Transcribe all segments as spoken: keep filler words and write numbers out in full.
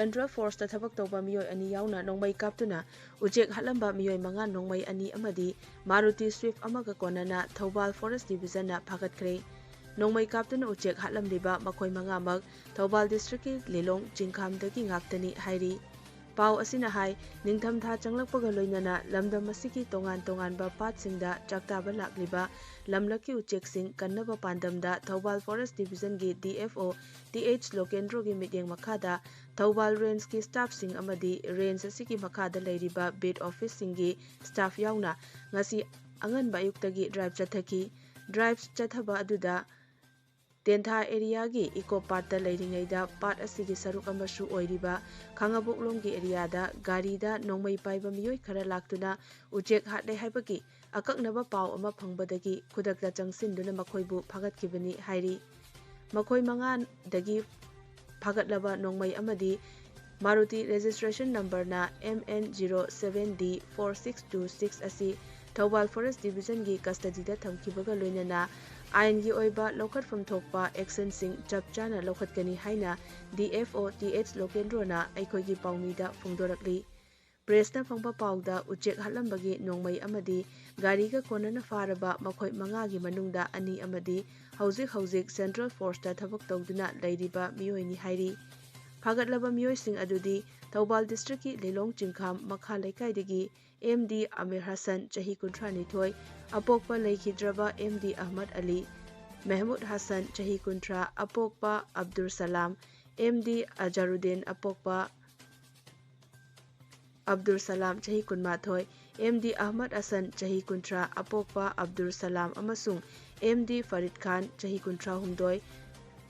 Central Forceꯇ ꯊꯕꯛ ꯇꯧꯕ ꯃꯤꯑꯣꯏ ꯑꯅꯤ ꯌꯥꯎꯅ ꯅꯣꯡꯃꯩ ꯀꯥꯞꯇꯨꯅ ꯎꯆꯦꯛ ꯍꯥꯠꯂꯝꯕ ꯃꯤꯑꯣꯏ ꯃꯉꯥ, ꯅꯣꯡꯃꯩ ꯑꯅꯤ ꯑꯃꯗꯤ Maruti Swift ꯑꯃꯒ ꯀꯣꯟꯅꯅ ꯊꯧꯕꯥꯜ Forest Divisionꯅ ꯐꯥꯒꯠꯈ꯭ꯔꯦ꯫ ꯅꯣꯡꯃꯩ ꯀꯥꯞꯇꯨꯅ ꯎꯆꯦꯛ ꯍꯥꯠꯂꯝꯂꯤꯕ ꯃꯈꯣꯏ ꯃꯉꯥꯃꯛ ꯊꯧꯕꯥꯜ districtꯀꯤ ꯂꯤꯂꯣꯡ ꯆꯤꯡꯈꯥꯝꯗꯒꯤ ꯉꯥꯛꯇꯅꯤ ꯍꯥꯏꯔꯤ꯫ ꯄꯥꯎ ꯑꯁꯤꯅ ꯍꯥꯏ, ꯅꯤꯡꯊꯝꯊꯥ ꯆꯪꯂꯛꯄꯒ ꯂꯣꯏꯅꯅ ꯂꯝꯗꯝ ꯑꯁꯤꯒꯤ ꯇꯣꯉꯥꯟ ꯇꯣꯉꯥꯟꯕ ꯄꯥꯠꯁꯤꯡꯗ ꯆꯥꯛꯇꯥꯕ ꯂꯥꯛꯂꯤꯕ ꯂꯝꯂꯛꯀꯤ ꯎꯆꯦꯛꯁꯤꯡ ꯀꯟꯅꯕ ꯄꯥꯟꯗꯝꯗ Thoubal Forest Divisionꯒꯤ D F O T H ꯂꯣꯀꯦꯟꯗ꯭ꯔꯣꯒꯤ ꯃꯤꯠꯌꯦꯡ ꯃꯈꯥꯗ ꯊꯧꯕꯥꯜ rangeꯀꯤ staffꯁꯤꯡ ꯑꯃꯗꯤ range ꯑꯁꯤꯒꯤ ꯃꯈꯥꯗ ꯂꯩꯔꯤꯕ beat officeꯁꯤꯡꯒꯤ staff ꯌꯥꯎꯅ ꯉꯁꯤ ꯑꯉꯟꯕ ꯑꯌꯨꯛꯇꯒꯤ drive ꯆꯠꯊꯈꯤ꯫ Drive ꯆꯠꯊꯕ ꯑꯗꯨꯗ ꯇꯦꯟꯊꯥ areaꯒꯤ Eco Parkꯇ ꯂꯩꯔꯤꯉꯩꯗ ꯄꯥꯠ ꯑꯁꯤꯒꯤ ꯁꯔꯨꯛ ꯑꯃꯁꯨ ꯑꯣꯏꯔꯤꯕ ꯈꯥꯉꯕꯣꯛꯂꯣꯡꯒꯤ areaꯗ ꯒꯥꯔꯤꯗ ꯅꯣꯡꯃꯩ ꯄꯥꯏꯕ ꯃꯤꯑꯣꯏ ꯈꯔ ꯂꯥꯛꯇꯨꯅ ꯎꯆꯦꯛ ꯍꯥꯠꯂꯦ ꯍꯥꯏꯕꯒꯤ ꯑꯀꯛꯅꯕ ꯄꯥꯎ ꯑꯃ ꯐꯪꯕꯗꯒꯤ ꯈꯨꯗꯛꯇ ꯆꯪꯁꯤꯟꯗꯨꯅ ꯃꯈꯣꯏꯕꯨ ꯐꯥꯒꯠꯈꯤꯕꯅꯤ ꯍꯥꯏꯔꯤ꯫ ꯃꯈꯣꯏ ꯃꯉꯥꯗꯒꯤ ꯐꯥꯒꯠꯂꯕ ꯅꯣꯡꯃꯩ ꯑꯃꯗꯤ Maruti registration numberꯅ M N zero seven D four six two six ꯑꯁꯤ ꯊꯧꯕꯥꯜ Forest Divisionꯒꯤ custodyꯗ ꯊꯝꯈꯤꯕꯒ ꯂꯣꯏꯅꯅ ꯑꯥꯏꯟꯒꯤ ꯑꯣꯏꯕ ꯂꯧꯈꯠꯐꯝ ꯊꯣꯛꯄ actionꯁꯤꯡ ꯆꯞ ꯆꯥꯅ ꯂꯧꯈꯠꯀꯅꯤ ꯍꯥꯏꯅ D F O T H ꯂꯣꯀꯦꯟꯗ꯭ꯔꯣꯅ ꯑꯩꯈꯣꯏꯒꯤ ꯄꯥꯎꯃꯤꯗ ꯐꯣꯡꯗꯣꯔꯛꯂꯤ꯫ Pressꯅ ꯐꯪꯕ ꯄꯥꯎꯗ ꯎꯆꯦꯛ ꯍꯥꯠꯂꯝꯕꯒꯤ ꯅꯣꯡꯃꯩ ꯑꯃꯗꯤ ꯒꯥꯔꯤꯒ ꯀꯣꯟꯅꯅ ꯐꯥꯔꯕ ꯃꯈꯣꯏ ꯃꯉꯥꯒꯤ ꯃꯅꯨꯡꯗ ꯑꯅꯤ ꯑꯃꯗꯤ ꯍꯧꯖꯤꯛ ꯍꯧꯖꯤꯛ Central Forceꯇ ꯊꯕꯛ ꯇꯧꯗꯨꯅ ꯂꯩꯔꯤꯕ ꯃꯤꯑꯣꯏꯅꯤ ꯍꯥꯏꯔꯤ꯫ ꯐꯥꯒꯠꯂꯕ ꯃꯤꯑꯣꯏꯁꯤꯡ ꯑꯗꯨꯗꯤ ꯊꯧꯕꯥꯜ districtꯀꯤ ꯂꯤꯂꯣꯡ ꯆꯤꯡꯈꯥꯝ ꯃꯈꯥ ꯂꯩꯀꯥꯏꯗꯒꯤ M D ꯑꯃꯤꯔ ꯍꯁꯟ, ꯆꯍꯤ ꯀꯨꯟꯊ꯭ꯔꯥ ꯅꯤꯊꯣꯏ, ꯑꯄꯣꯛꯄ ꯂꯩꯈꯤꯗ꯭ꯔꯕ M D ꯑꯍꯃꯗ ꯑꯂꯤ, ꯃꯦꯍꯃꯨꯗ ꯍꯁꯟ, ꯆꯍꯤ ꯀꯨꯟꯊ꯭ꯔꯥ, ꯑꯄꯣꯛꯄ ꯑꯕꯗꯨꯜ ꯁꯂꯥꯝ, M D ꯑꯖꯥꯔꯨꯗꯤꯟ, ꯑꯄꯣꯛꯄ ꯑꯕꯗꯨꯜ ꯁꯂꯥꯝ, ꯆꯍꯤ ꯀꯨꯟꯃꯥꯊꯣꯏ, M D ꯑꯍꯃꯗ ꯍꯁꯟ, ꯆꯍꯤ ꯀꯨꯟꯊ꯭ꯔꯥ, ꯑꯄꯣꯛꯄ ꯑꯕꯗꯨꯜ ꯁꯂꯥꯝ ꯑꯃꯁꯨꯡ M D ꯐꯔꯤꯗ ꯈꯥꯟ, ꯆꯍꯤ ꯀꯨꯟꯊ꯭ꯔꯥ ꯍꯨꯝꯗꯣꯏ,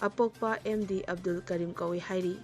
ꯑꯄꯣꯛꯄ M D ꯑꯕꯗꯨꯜ ꯀꯔꯤꯝ ꯀꯧꯏ ꯍꯥꯏꯔꯤ꯫